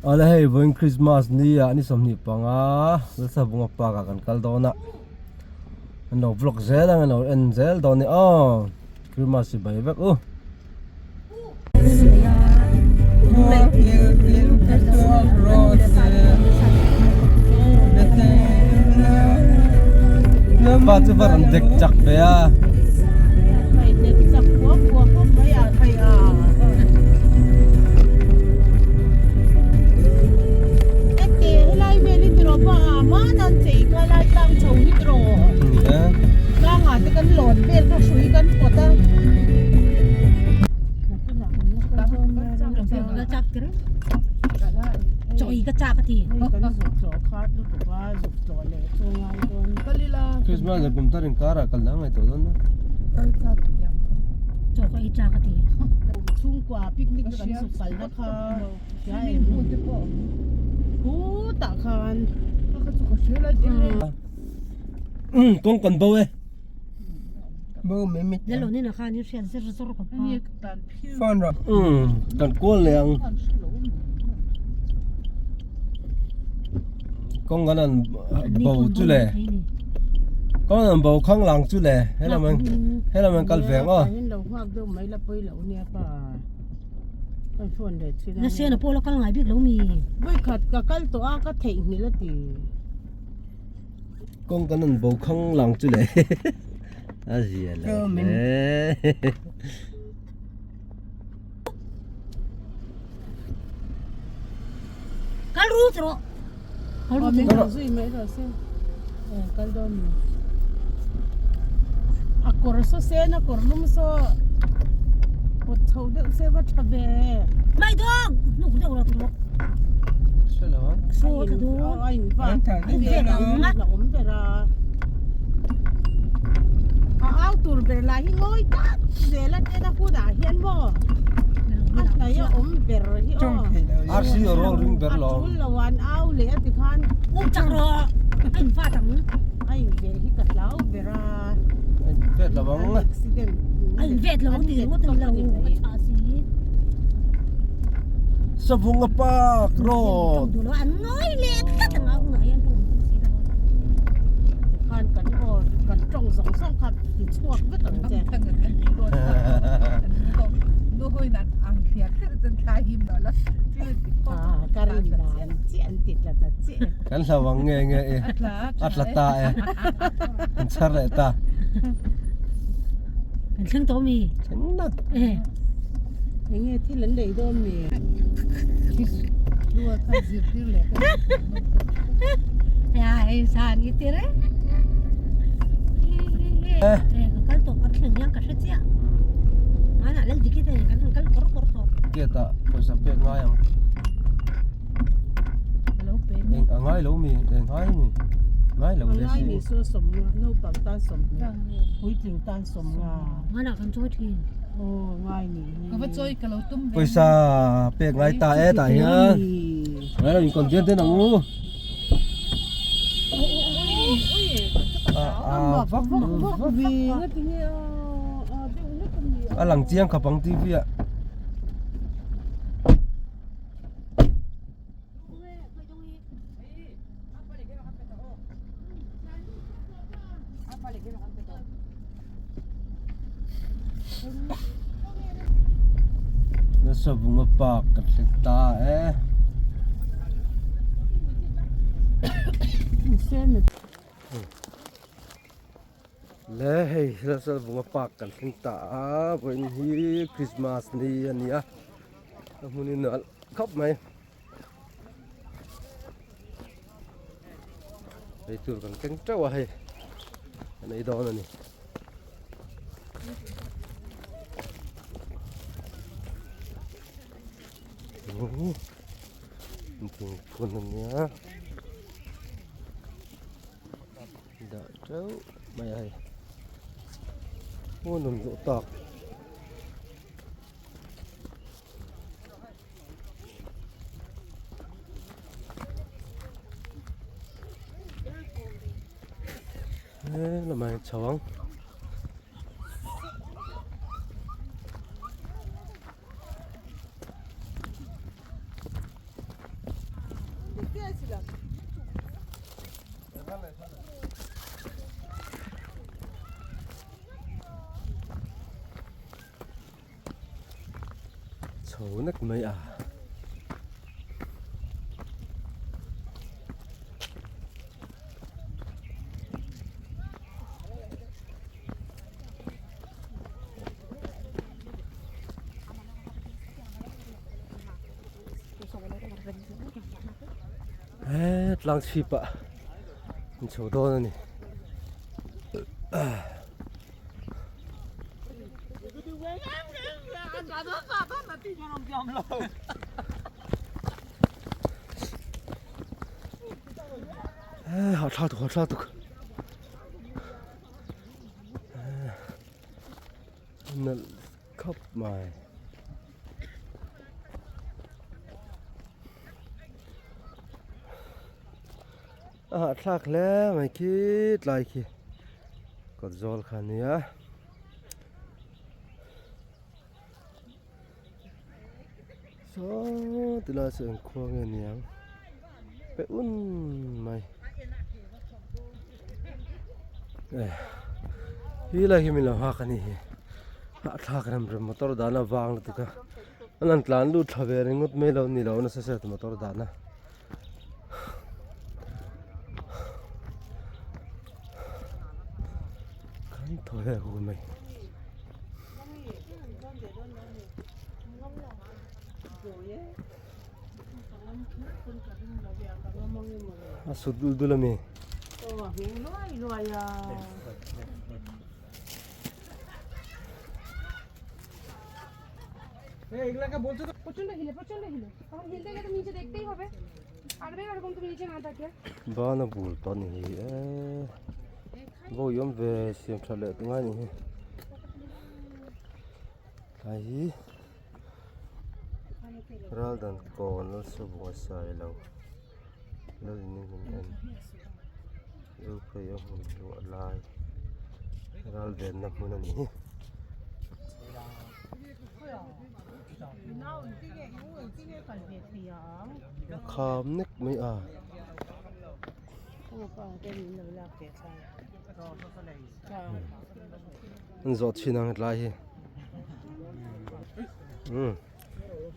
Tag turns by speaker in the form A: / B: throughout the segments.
A: Awle hei vawiin Christmas ni ah ni 25 Lalsavunga park ah kan kal dawn a an lo vlog zel ang an lo en zel dawn a ni aw Christmas hi bai vek u. Pa chu va rawn dek chak ve a. Christmas leh kum thar inkarah kal dang ngaih tawh dawn a.
B: Chhungkua picnic kan zuk kalna kha khutah khan
A: Kawng kan bo e. Kan kual leh ang. Kawng kan an bo chu le. Kawng an bo khang lang chu le. Helam an helam an kal ve ang aw.
C: Nasian a pawh la kal ngai bik lo mi.
B: Vawikhat ka kal tawh a ka theihnghilh a ti.
A: Kawng kan an bo khang lang chu le. A zia lo hle.
C: Kal ru chu rawh. Kal ru chu
B: rawh. Zui mai rawh se. Eh kal dawn mi. A kawr saw sen a kawr lum saw pawt chho deuh se va tha ve.
C: Mai dawng hnuk deuh lo tur.
A: Hre lo ang.
C: Saw tha dawn.
B: A in va.
C: In ve ang
B: a awm ber a. A au tur ber lah hi ngawi tak zel a tena hunah hian maw a hnai a awm ber hi aw
A: Arsi aw rawng ring ber lo.
B: A tul lo an au leh a ti khan
C: Um chak rawh a in vat ang.
B: A in ve hi ka hlau ber a.
A: A in vet lo ang.
B: Accident.
C: A in vet lo ang ti ringawt ang lo a chah si.
A: Savunga park road.
C: An ngawi leh tlat ang au hunah hian tawng tum si lo.
B: Khan kan aw kan tawng zawng zawng kha ti chhuak vek ang che. Ka rin dan chiah an ti tla ta chiah.
A: Kan hlau ang nge nge e. A tla ta e. Kan chhar leh ta.
C: Kan thleng tawh mi?
A: Thleng nak.
C: Eh.
B: Enge thil an lei dawn mi?
C: Ya hei san i tir e. Eh ka kal tawh ka thleng hian ka hre chiah. Hmanah lal dikit a kan han kal kawr kawr tawh.
A: Gate ah pawisa pek ngai ang. Eng a ngai lo mi eng ngai mi ngai lo le si.
B: Ngai ni chu sawmnga naupang tan sawmhnih puitling tan sawmnga.
C: Hmanah kan chawi thin.
B: Aw ngai ni hi.
D: Ka va chawi ka lo tum ve.
A: Pawisa pek ngai ta e tah hian. Ngai lo in content ten ang u. A lang chiang khawp ang TV ah. Nasa bunga park kan thleng ta e. Le hei nasa bunga park kan thleng ta a vawiin hi Christmas ni a ni a a hmun in a khawp mai. Ei tur kan keng teuh a hei kan ei dawn a ni. Thingphun a nia dah teuh mai a hei aw nuam duh tak. He lamah hian chho ang. Chho nek mai a. He tlang chhip ah an chho dawn a ni. Hahthlak tuk hahthlak tuk. Nalh khawp mai. A hahthlak hle mai khi tlai khi kawt zawl kha a nia. Saw ti lai chu eng khua nge niang pe un mai hi lai hi min lo nghak a ni hi hahthlak rem rem motor dahna vang lutuk a an han tlan lut thla ve ringawt mai lo ni lo nasa se motor dahna. Kan thaw hle hu mai. A sut dul dul ami. Bana bul tawh ni hi e vawi awm ve siam tha leh ta ngai ni hi tlai hi ral dan kawn a sabuai sai lo lo in in en zo phei a hmun luah lai ral venna hmun a ni hi. Kham nek mai a. An zawh chhin ang hetlai hi. Um.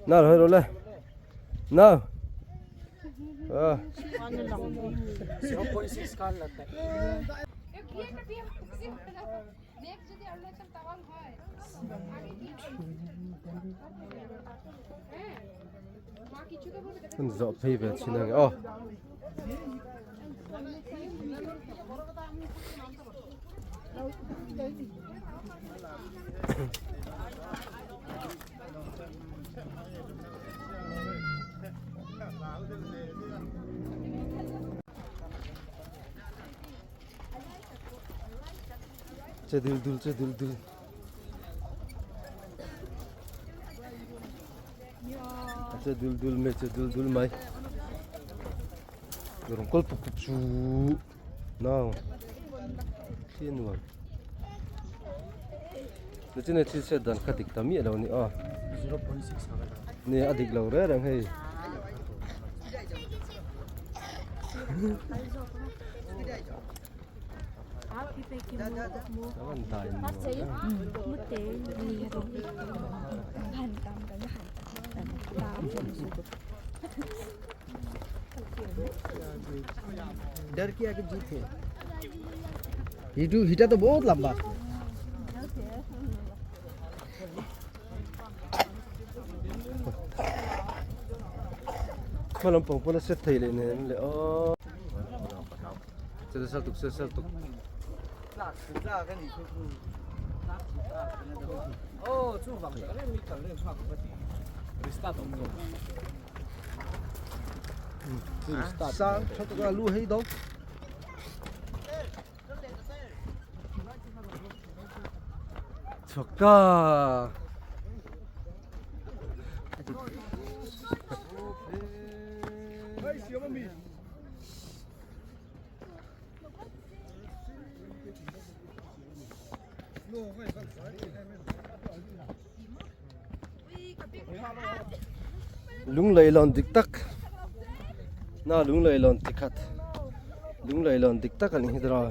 A: Na rồi rồi lên. Na. À. An zawh phei ve chhin ang aw. Che dul dul che dul dul. Che dul dul mai che dul dul mai. Rong kal puk puk chu. Nau. Thli nuam. Nichin a thil hriat dan kha dik ta miah lo a ni a. Ni a dik lo reng reng hei.
D: डर के आगे जीत है हिटू हिटा तो बहुत लंबा
A: Hma lampang pawn a set thei leh nen le aw. Sel tuk sel tuk.
D: Sang lu hei do.
A: Chhuak ta. Lunglei lawn dik tak. Na lunglei lawn tikhat lunglei lawn dik tak a ni hi tiraw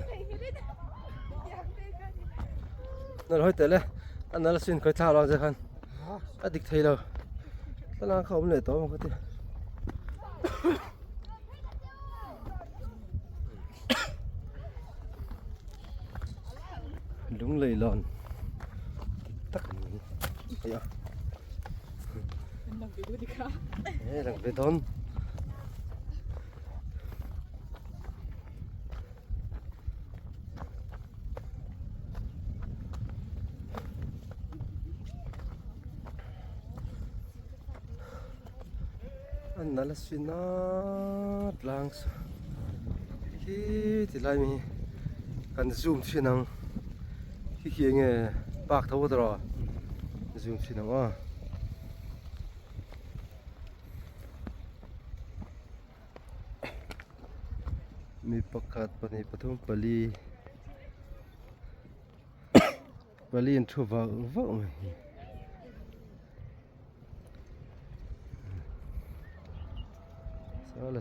A: na hawi teh le a nal sin khawi thla lo che khan a dik thei lo thlalak kha awm leh tawh ang ka ti. Lunglei lawn dik tak a ni hi a. He lang ve dawn. An nal a sin a tlang saw khi ti lai mai hi kan zoom thin ang khi khi enge park tho tawh zoom thin ang aw. Mi pakhat pahnih pathum pali pali an thu vauh vauh mai hi.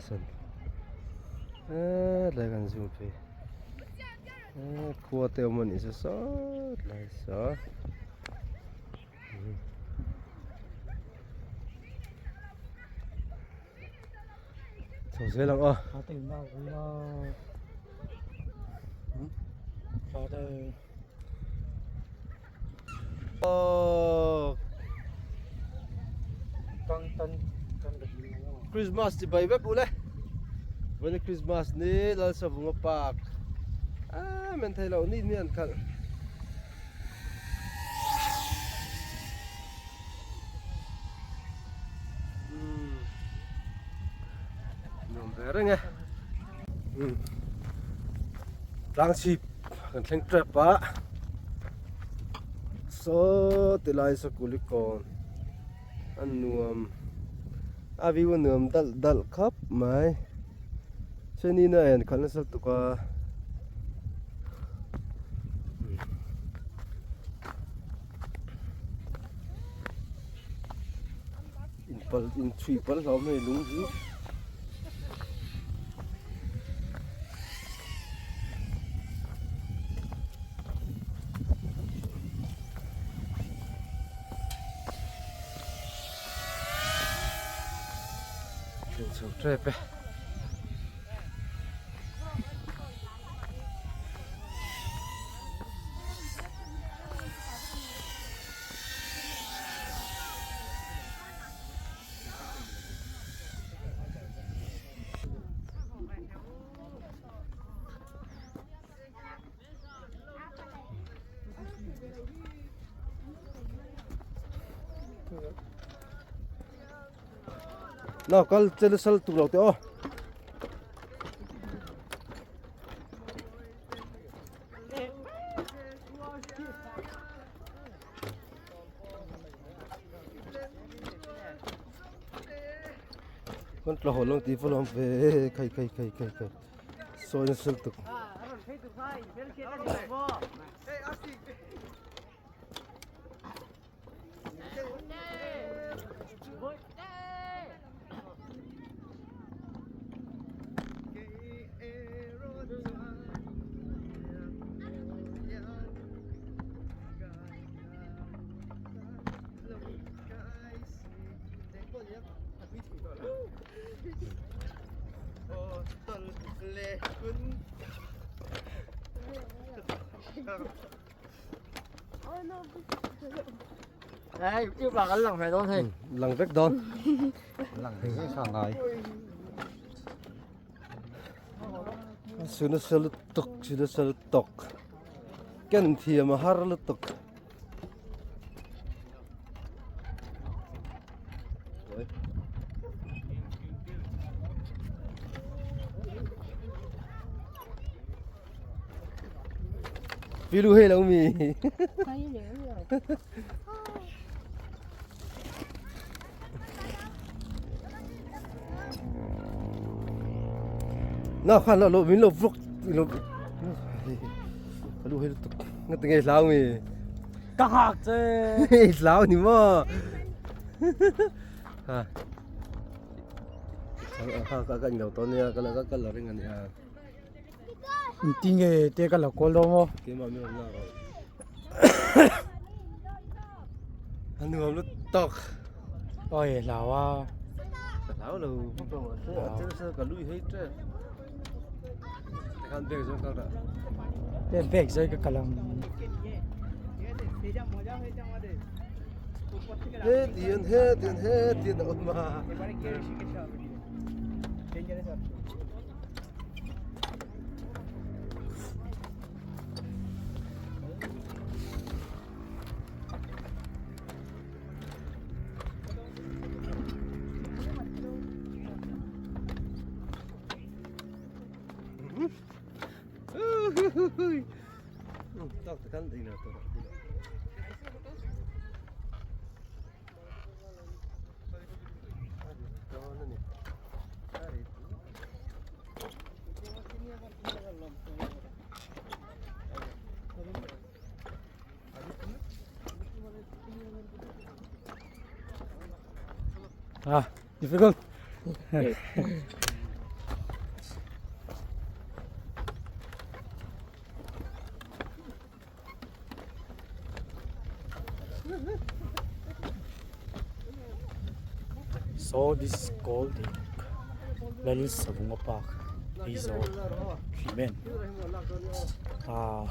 A: Saw hetlai kan zoom phei khua te awm a nih chu saw tlai saw. Chho zel ang aw. Christmas chi bai vek ule. Vani Christmas ni Lalsavunga park. Ah men thei lo ni ni an khalh. Nuam ve reng e. Tlang chhip kan thleng tep a. Saw ti lai saw kulikawn a nuam a view a nuam dalh dalh khawp mai. Cheni na en khalh nasa lutuk a. Inpal inchhui pal hlauh mai lung hi. Chho tep e. Nào kal chen sal tuk lo te aw. Con tla hol long ti fo long ve khai khai khai khai khai. Sawi na sal tuk.
D: Đây, yêu bà cái lằng này đó thầy.
A: Lằng vek dawn.
D: Lằng thì sao ngài.
A: Suna sa lutuk, suna sa lutuk. Ken thiam a har lutuk. Vilu hei lo mi. Na khan lo lo min lo vlog lo lu hei lutuk nga tinge hlau mi.
D: Ka hak che.
A: Hlau ni maw. Ha. Kha kha ka inlo tawh ania ka la ka la ring ania.
E: Engtin nge te ka la kawl dawn maw?
A: Keimah mi rawn lak ang. A nuam lut tawk.
E: Oi hlau a.
A: Ka hlau lo vak lo mahse a chen se ka lui hei tep. Tikhan bag zawng kal dah.
E: Te bag zawng ka kal ang.
A: He tian he tian he tian a awm a. Tak tekan tinggal tu.
E: Ah, difficult. So this is called the Lalsavunga Park. These are men. Ah,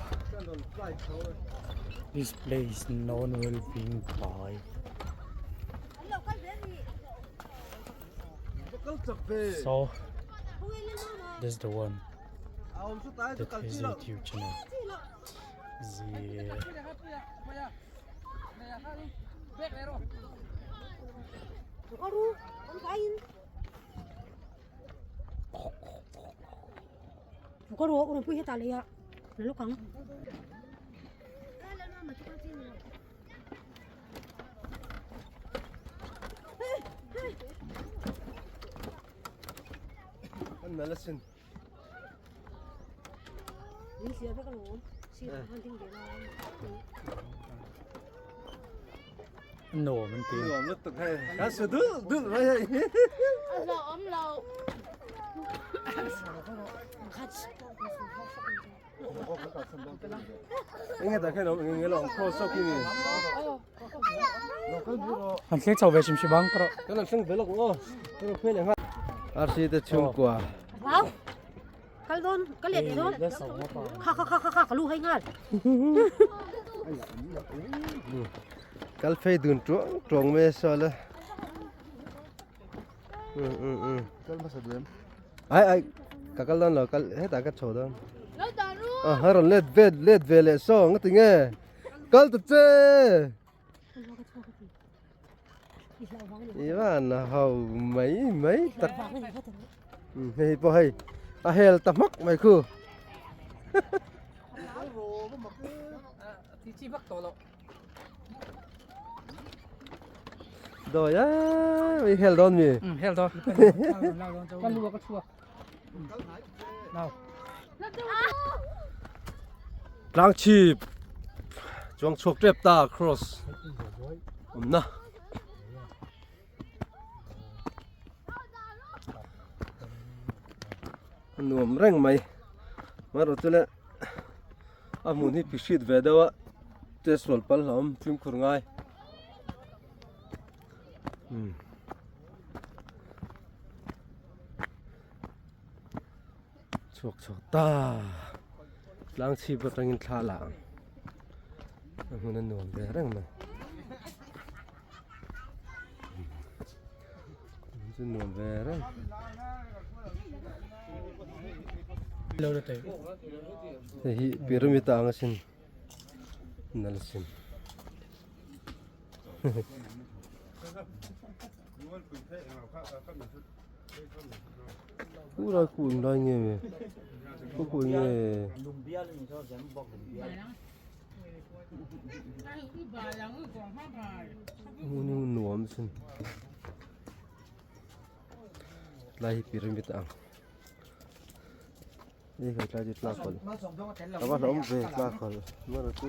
E: this place known well being by. So this is the one that is YouTube channel. The
A: An nal asin.
E: Nuam an ti.
A: Nuam lutuk hei. Ka su dul dul mai hei. Enge tak hian eng enge lo cross zawk hi ni.
E: An thleng chho ve hrim hrim ang ka rawh.
A: Kan lo thleng ve lawk aw. Ka rawh phei leh nghal. Arsi te chhungkua.
C: Wow. Kal dawn, ka let leh dawn. Kha kha kha kha kha ka lu hai nghal.
A: Kal phei dun tuang tuang mai saw le. Um um um.
D: Kal hmasa duh em?
A: Ai ai ka kal dawn lo kal hetah ka chho dawn. A ha rawn let ve let ve leh saw nga ti nge kal ta che. I van ho mai mai tak. Hei pawh hei a hel ta hmak mai khu. Dawi a i hel dawn mi?
E: Um hel dawn. Ka lu ka chhuak.
A: Tlang chhip chuang chhuak tep ta cross awmna. A nuam reng mai amaherawh chu le a hmun hi pihrit ve deuh a test rual pal hlauhawm fimkhur ngai umm chhuak chhuak ta tlang chhip atangin thla la ang a hmun a nuam ve reng mai. Chu nuam ve reng. Hei hi pyramid a ang asin nal asin. Pura kun lai nge me. Ku kun nge. Hmun hi nuam sin tlai hi pyramid a ang hei he tlai chu tlak kawlh a va hlauhawm ve tlak kawlh amaherawh chu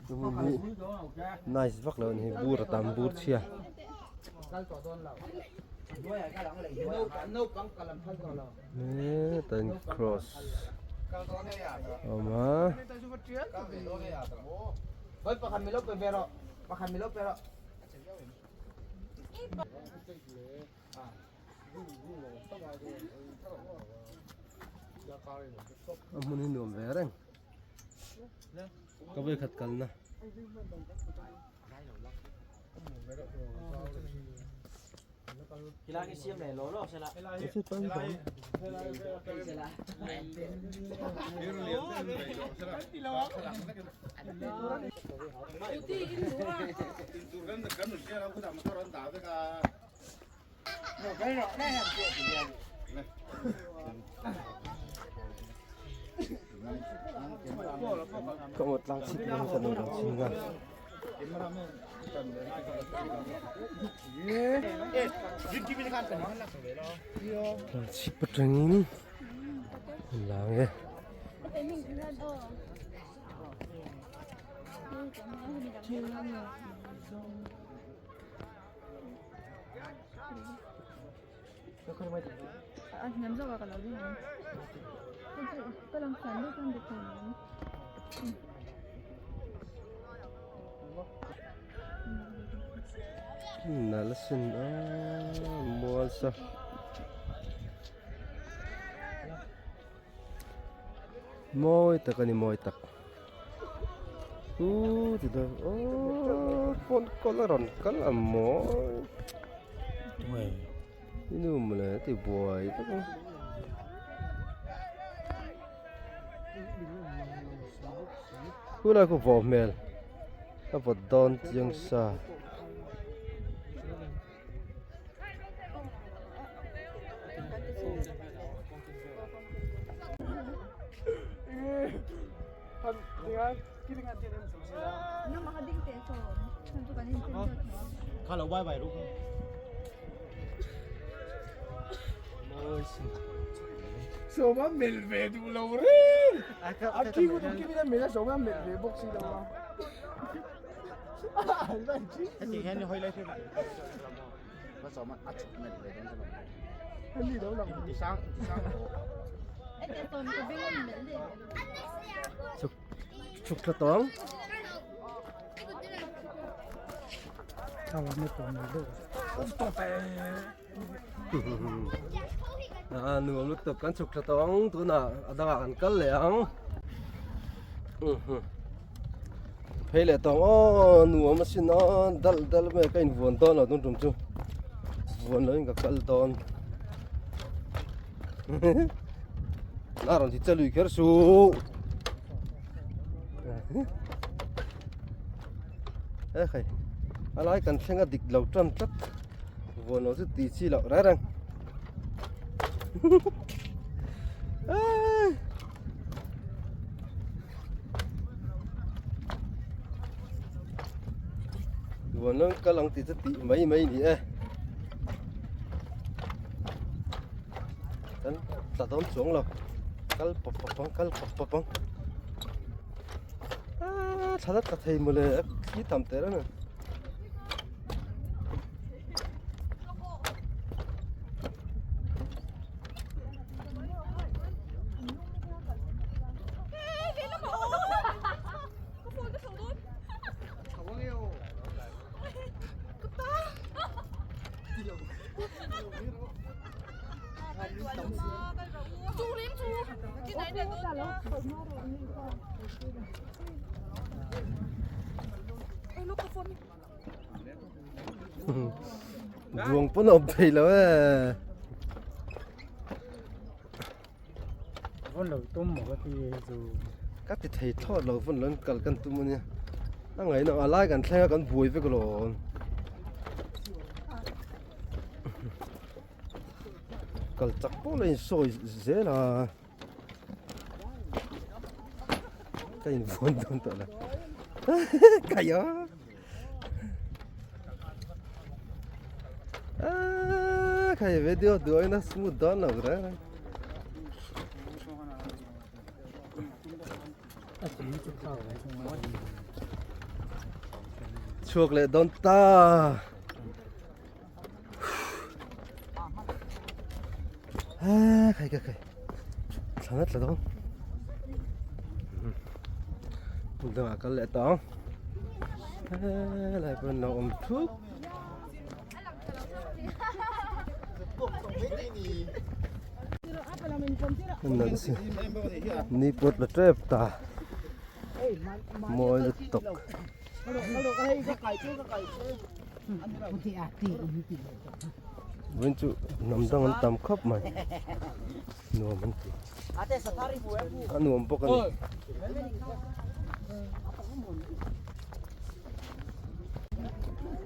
A: he hmun hi nice vak lo a ni bur a tam bur chhia. Hetah hian cross a awm a. A hmun hi nuam ve reng ka vawikhat kalna. Ka awt tlang chhit mai ka nei lo chhing a. Tlang chhip atangin an lang e. Nal sin a mual sa mawi tak a ni mawi tak u ti dawn aww pawn kawl a rawn kal a mawi i nu mawle a ti buai vek a. Khulai khu vawh hmel a vawt dawn chiang sa. Chuk chuk thla tawng. A nuam lutuk kan chuk thla tawng tunah a dangah kan kal leh ang. Phei leh tawng aw nuam asin aw dal dal mai ka invuan dawn lo tun tum chu vuan loin ka kal dawn la rawn ti che lui kher suh e khai a lai kan thleng a dik lo tan tlat vuan lo chu ti chi loh reng reng Vuan lawng kal ang tih chu tih mai mai ni e. Kan tla dawn chuang lo. Kal pawp pawp ang kal pawp pawp ang. Ah thla la tla thei mawle a thli tam teh reng a. Ruang pawn a awm thei lo e.
E: Vawn lo tum maw ka ti chu.
A: Ka ti thei thlawt lo vawn lo in kal kan tum ania. A ngaihna a lai kan thleng a kan buai vek alawm. Kal chak pawh la insawi zel a. Ka invuan dawn tawh lo. Kai a. Ah, khai video duai na smooth dawn lo reng reng. Chhuak leh dawn ta. Khai khai khai thla tla dawn hmun dangah kal leh tawh ang helai pawh an lo awm thup. Ni pawt la tep ta mawi lutuk. Vawiin chu hnam dang an tam khawp mai nuam an ti a nuam bawk a ni.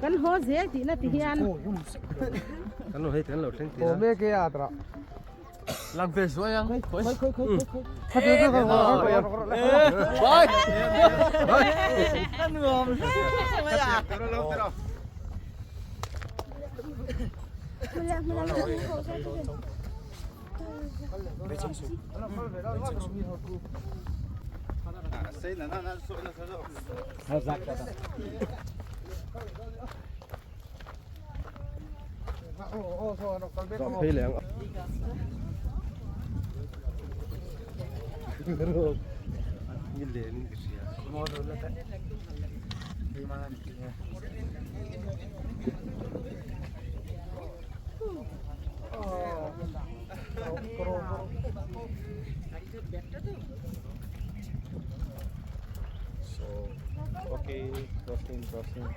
B: Kan haw zel tihna ti hian.
A: Kan lo hei kan lo thleng tih a.
F: Lang ve zuai ang.
D: Khoi khoi khoi khoi khoi.
F: Bye.
A: Zawh phei leh ang ni len in ka hria.
F: So, okay, crossing, crossing.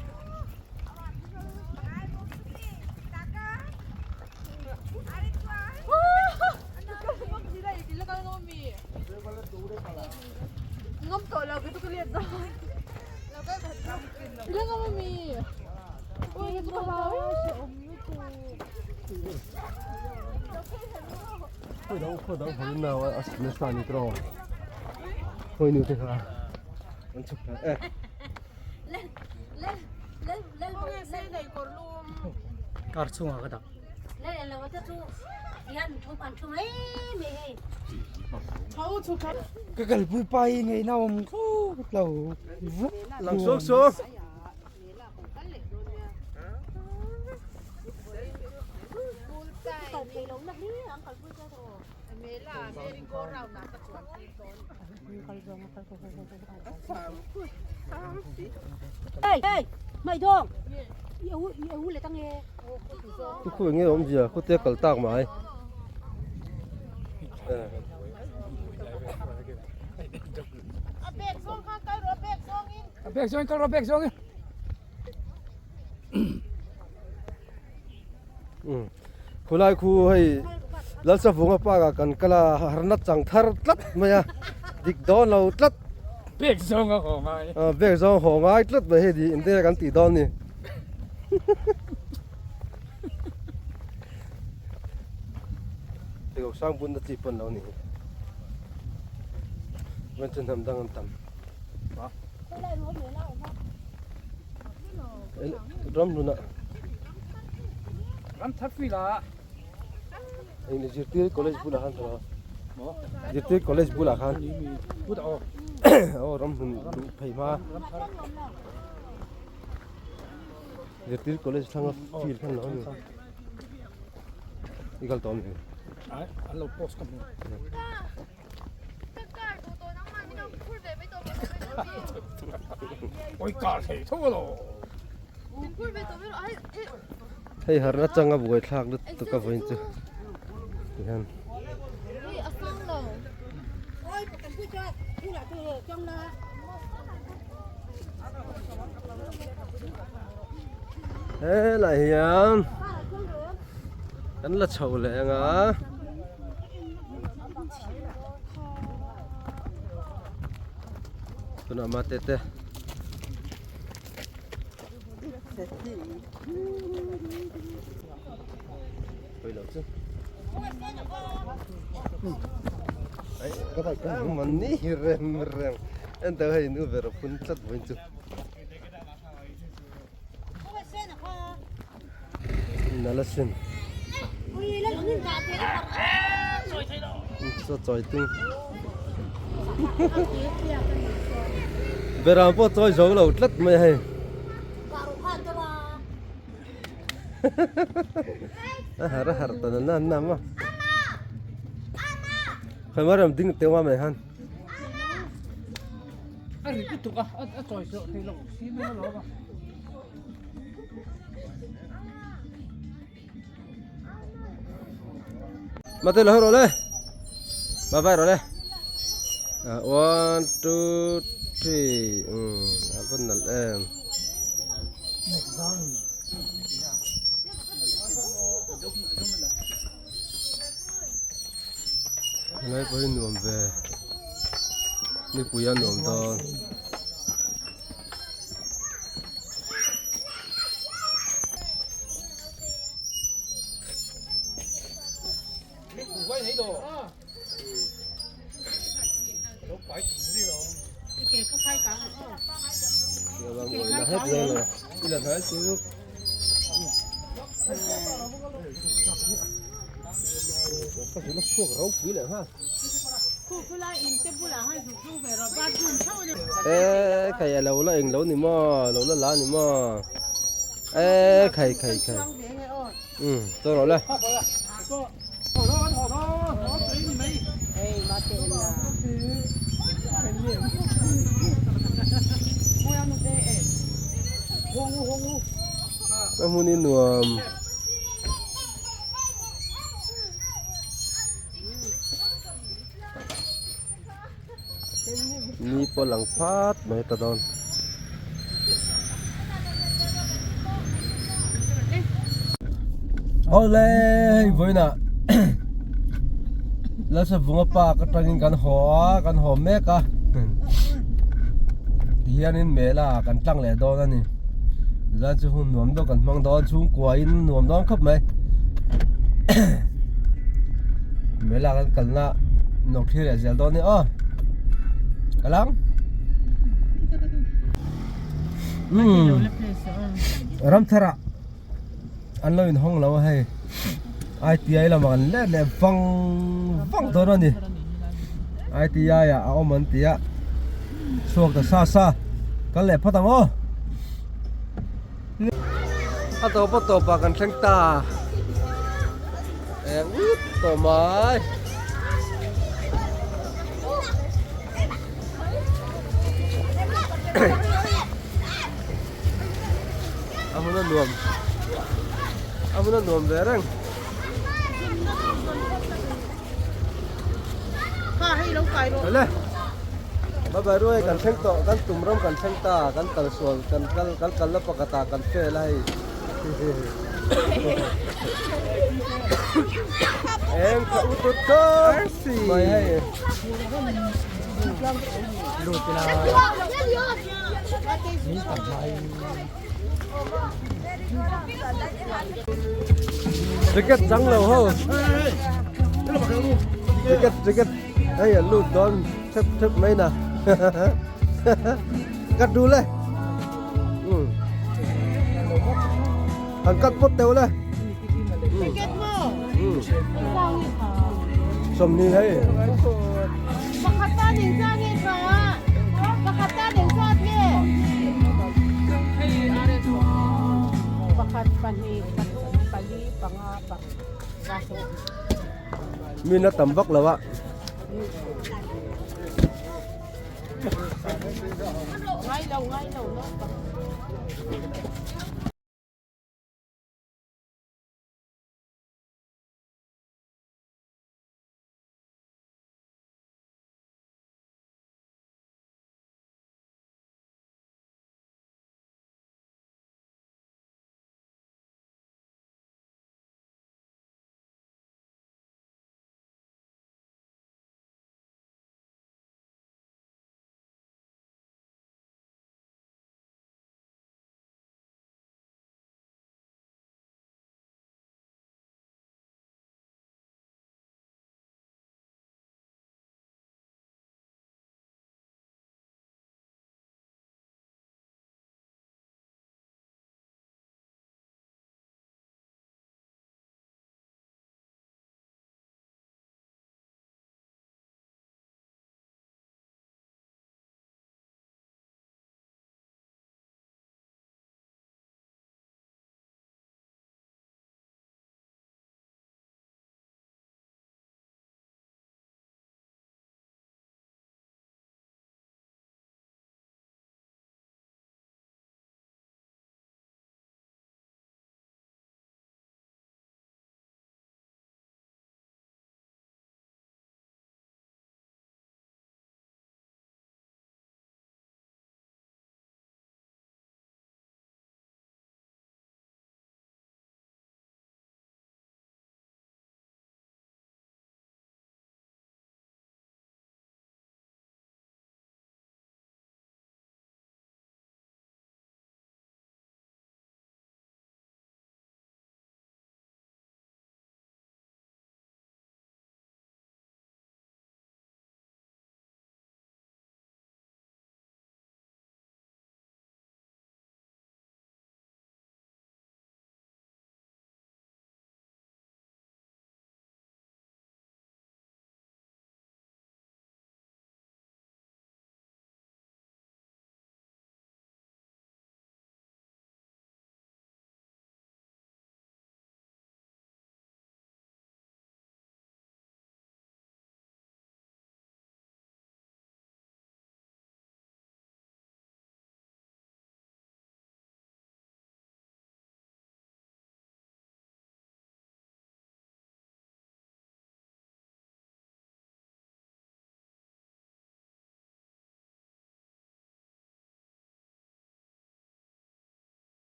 A: Khawi dang khawi dang hawi nau a a nasa a ni tawh khawi nu te kha an chhuk ta e.
E: Car chungah ka dah. Ka kalpui pa hi ngaihna awm khawp lo.
A: Lang suak suak. Chu khu enge awmzia khawte a kal tak mai.
E: A bag zawngin kal rawh a bag zawngin.
A: Khulai khu hei Lalsavunga park ah kan kal a harna chang thar tlat mai a dik dawn lo tlat.
E: Bag zawng a haw ngai.
A: Bag zawng a haw ngai tlat mai hei tiin te kan tih dawn a ni. Pheikhawk sang bun a chi pawn lo a ni hi. Chuan chu hnam dang an tam. Ram hlun ah.
E: Ram thar pui la.
A: Eng zirtir college bulah khan thawh a. Zirtir college bulah khan.
E: Put aw.
A: Aw ram hlun duh phei hma. Zirtir college thlanga field khan lo a ni. I kal tawh a mi?
E: Ai, an lo post ka hmu. Oi kar thei tho lo.
A: Hei harna changa buai thlak lutuk a vawiin chu tihian. Helai hian kan la chho leh ang a. Tunah mate te Hoi lo chu. Ai ka bai ka man ni rem rem. En tao hei nu ver phun tlat vawiin chu. Nalasin. Chaw chawi tung. Beram pawh chawi zo lo tlat mai hei. A har a har ta na na ma. Khawi mar ram ding teuh a mai han.
E: A ri lutuk a, a chawi chawh thei lo si mai alawm a.
A: Mate lo rawh le. Bye bye rawh le. One, two, three. A va nalh em. Helai pawh hi nuam ve. Nipui a nuam dawn. Ê khai a lo la eng lo ni maw lo la la ni maw ê khai khai khai um to rawh le. A hmun hi nuam. Ni pawh lang phat mai ta dawn. Awle hei vawiinah Lalsavunga park atangin kan haw a kan haw mek a tihianin mela kan tlang leh dawn a ni zan chu hun nuam deuh kan hmang dawn chhungkua in nuam dawn khawp mai mela kan kalna nawk thlir leh zel dawn a ni aw ka lang umm ramthar ah an lo inhawng lo a hei I_T_I lamah kan let leh vang vang dawn a ni I_T_I ah a awm an ti a chhuak ta sa sa kal leh phawt ang aw a tawp a tawp ah kan thleng ta eng ut tawh mai. A hmun a nuam a hmun a nuam ve reng. Awle bye bye ruai kan thleng tawh kan tum ram kan thleng ta kan kal sual kan kal kan kal na pakhat ah kan fail a hei eng kha u tut tut mai hei. Jacket chang lo ho jacket jacket hei an lut dawn thep thep mai na cắt đu lên han cắt pot teu le sawmni hei
B: Pakhat tan engzat nge tha? Pakhat tan engzat nge? Pakhat pahnih pathum pali panga pakhat
A: Min a tam vak lo a.
B: Ngai lo ngai lo no.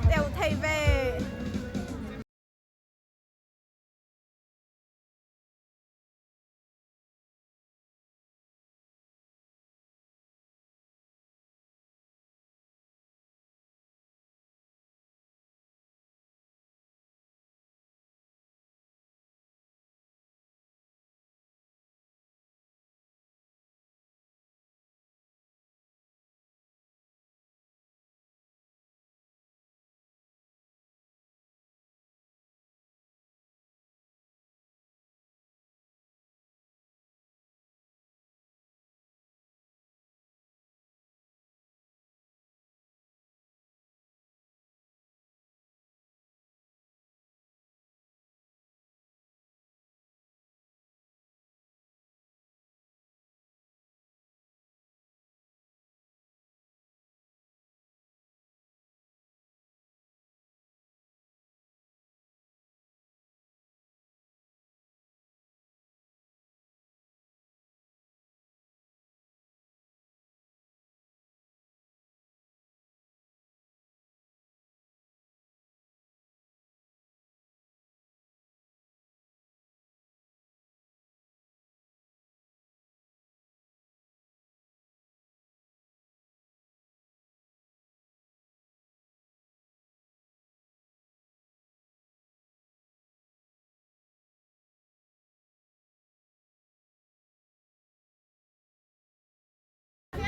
B: Teuh thei ve.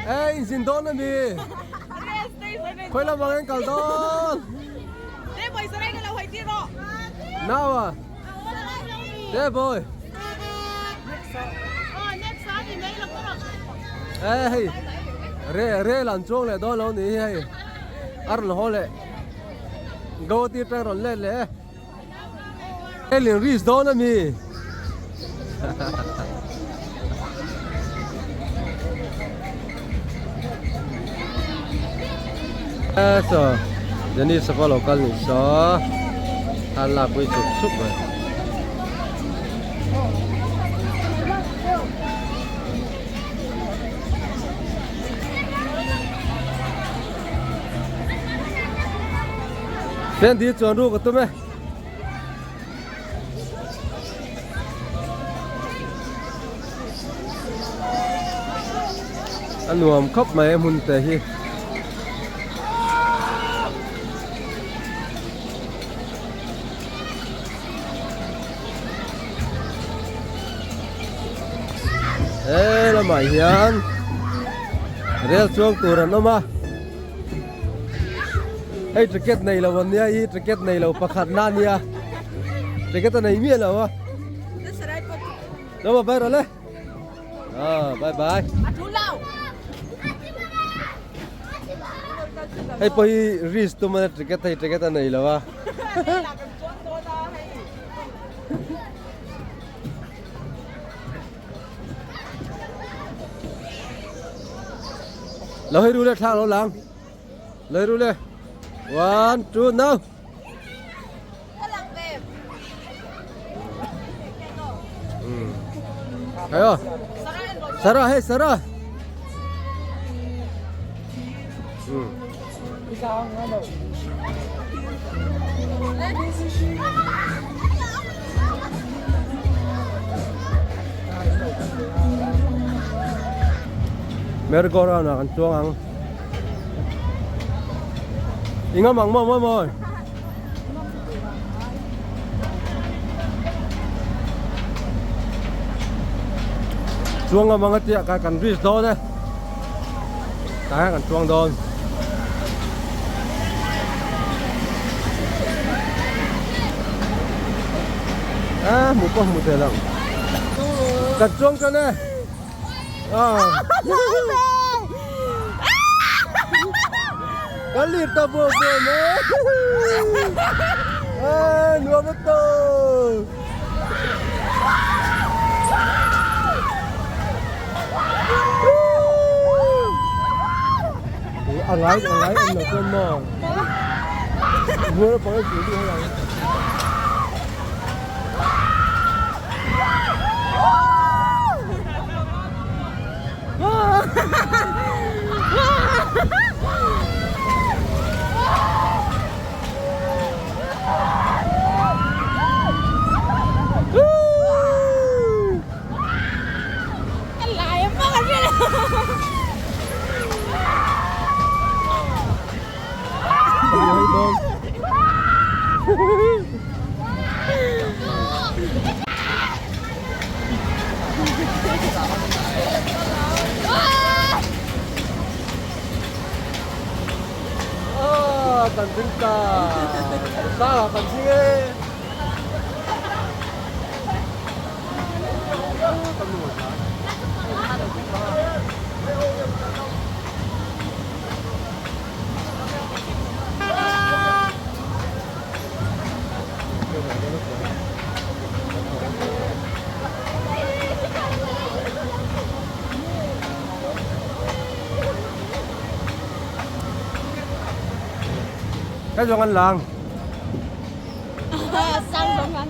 A: Ê, in zin dawn ami. Khawi lamah nge kal dawn? Nau a. Te boy. Ê hei. Re re lan chuang leh dawn lo ni hi hei. A rawn haw leh. Guwahati atang a rawn let leh e. Alien risk dawn ami. So Dennis a pawh lo kal ni saw a lak pui chuk chuk mai. Fendi chuan ruk a tum e. A nuam khawp mai a hmun te hi. He lamah hian rel chuang tur an awm a. Hei ticket nei lo an nia i ticket nei lo pakhat na nia ticket a nei miah lo a Lo bye rồi le à bye bye hei pawh hi risk tum a ticket hei ticket a nei lo a Lo hei ru le thla lo lang. Lo hei ru le. One, two, now. Ayo. Sarah, hey Sarah. Merry go round ah kan chuang ang. I ngam ang maw maw maw. Chuang ngam ang a tia ka kan reach dawn e. Tah hian kan chuang dawn. A hmu pawh hmu thei lo. Kan chuang chuan e. Kan lir ta buak buak mai. A nuam a tawk. A ngai a ngai awm lo chuan maw Hmuar naupang hi tih duh ang. Kan ding ta ta kan ding e Cái dòng ăn làng.
B: Sang dòng ăn.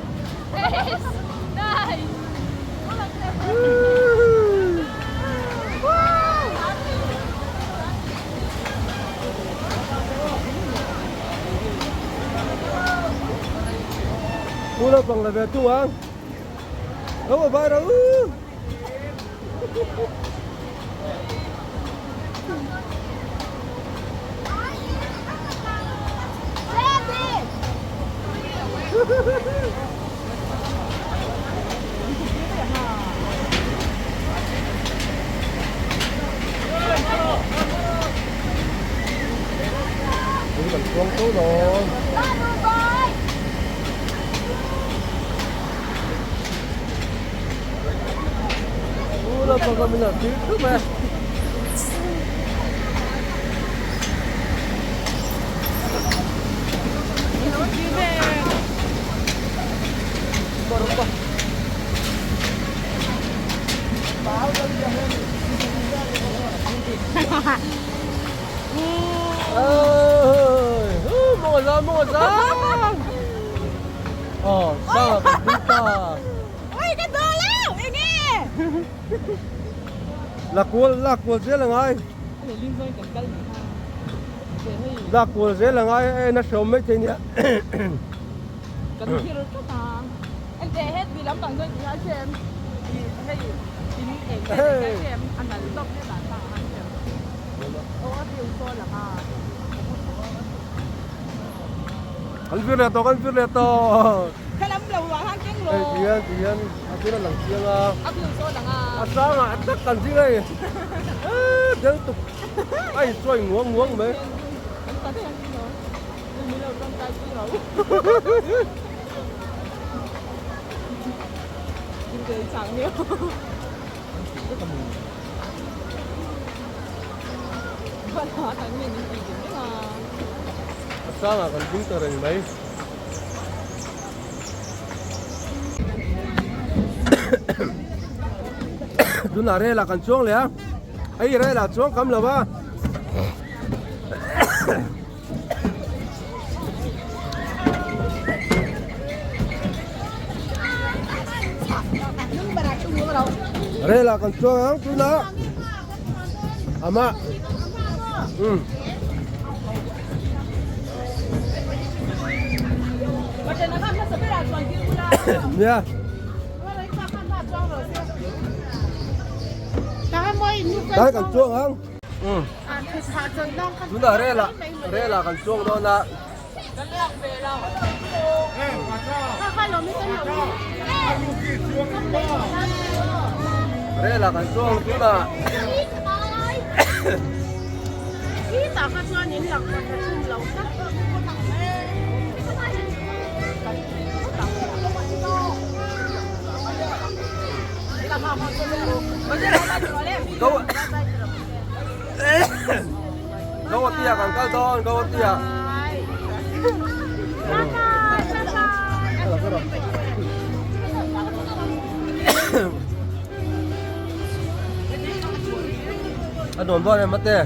A: Pu naupang la ve tung ang. Lo a vai ro. Đúng là xuống tốt rồi. Ú, nó còn mình là tí thức mà. Ơi, mua ra mua ra. Ờ, sao mà chúng ta
B: Ôi cái đồ leo, em nghe.
A: Là cuốn dễ là ngay. Là cuốn dễ là ngay, nó sớm mấy thế nhỉ.
B: Cần khi rồi các bạn. Em để hết vì lắm bằng đôi thì hãy xem. Hay tính em xem ăn là tóc hay là sao anh xem. Ô, tiêu xô là mà.
A: Kan vir leh tawh, kan vir leh tawh.
B: Kha lam lo ah khan keng lo.
A: Hei tihian tihian a tuna lang chiang a.
B: A view saw lang a.
A: A sang ah tak kan zing hei. Eee del tuk a insawi nguang nguang mai.
B: Kan ta thei ang chu lo. Mi lo tawng tai pui lo. Kim te chang nia.
A: A sangah kan ding ta reng mai. Tunah rel ah kan chuang leh a, hei rel ah chuang kam lo va. Rel ah kan chuang ang tunah ama um nia. Dai kan chuang ang. Um. Tunah rel ah rel ah kan chuang dawn a. Rel ah kan chuang tunah. Gauhati ah kan kal dawn Gauhati ah. A nuam dawn em mate.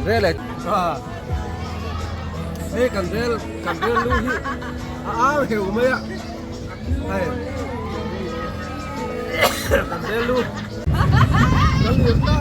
A: Rel e hei kan rel kan rel lu hi a au heu mai a hei kan rel lu kan lir ta.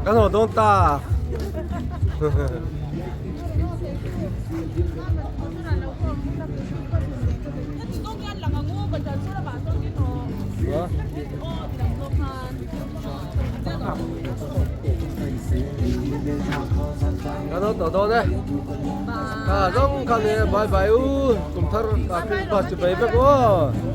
A: Kan haw dawn ta. Kan haw tawh dawn e. Kha zawng kha ni bye bye u. Kum thar Christmas chu bai vek aw.